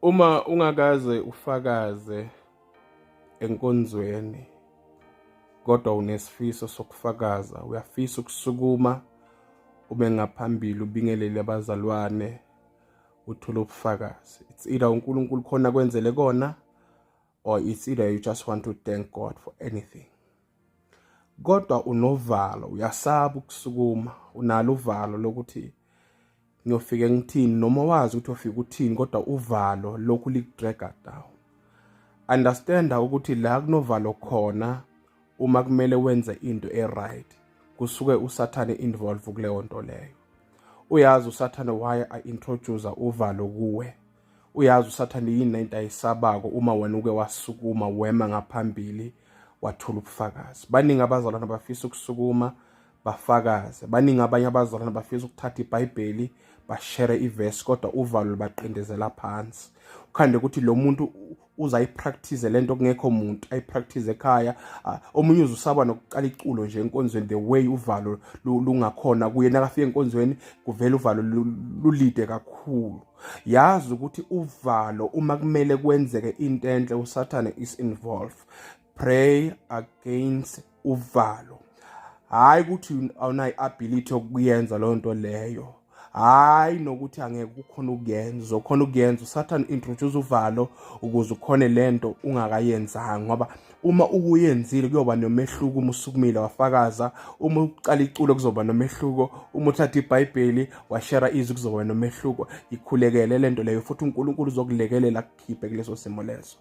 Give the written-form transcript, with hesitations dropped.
Uma ungakaze ufakaze enkonzweni kodwa unesifiso sokufakaza, uyafisa ukusukuma ube ngaphambili ubingelele abazalwane uthole ubufakazi. It's either uNkulunkulu khona kwenzele kona or it's either you just want to thank God for anything. Kodwa unovalo, uyasaba ukusukuma, unalo uvalo lokuthi ngiyofike ngithini noma wazi ukuthi ufika uthini kodwa uvalo lokhu likudraga down. Understanda ukuthi la kunovalo khona uma kumele wenze into e-right kusuke usathane involve kuleyo nto leyo. Uyazi usathane why a-introduce uvalo kuwe. Uyazi usathane yini into ayisabako uma wena uke wasukuma wema ngaphambili wathola ubufakazi. Baningi abazalwane bafisa ukusukuma bafakaze, baningi abanye abazalwane bafisa ukuthatha iBhayibheli bashere ivesi kodwa uvalo lubaqindezela phansi. Ukhande ukuthi lo muntu uze ayipractice lento kungekho muntu ayipractice ekhaya. Omunye uze usaba nokuqala iculo nje enkonzweni, the way uvalo lungakhona kuye nakafika enkonzweni kuvela uvalo lulide kakhulu. Yazi ukuthi uvalo uma kumele kwenzeke into enhle uSathane is involved. Pray against uvalo. Hayi ukuthi awunayo ability yokuyenza leyo nto leyo, hayi nokuthi angeke ukhona ukuyenza, uzokhona ukuyenza. uSathane introduce uvalo ukuze ukhone lento ungakayenzanga, ngoba uma ukuyenzile kuyoba nomehluko. Uma usukumile wafakaza, uma uqala iculo kuzoba nomehluko, uma uthatha iBhayibheli washare izwi kuzoba nomehluko. Ikhulekele lento leyo futhi uNkulunkulu uzokulekelela akukhiphe kuleso simo leso.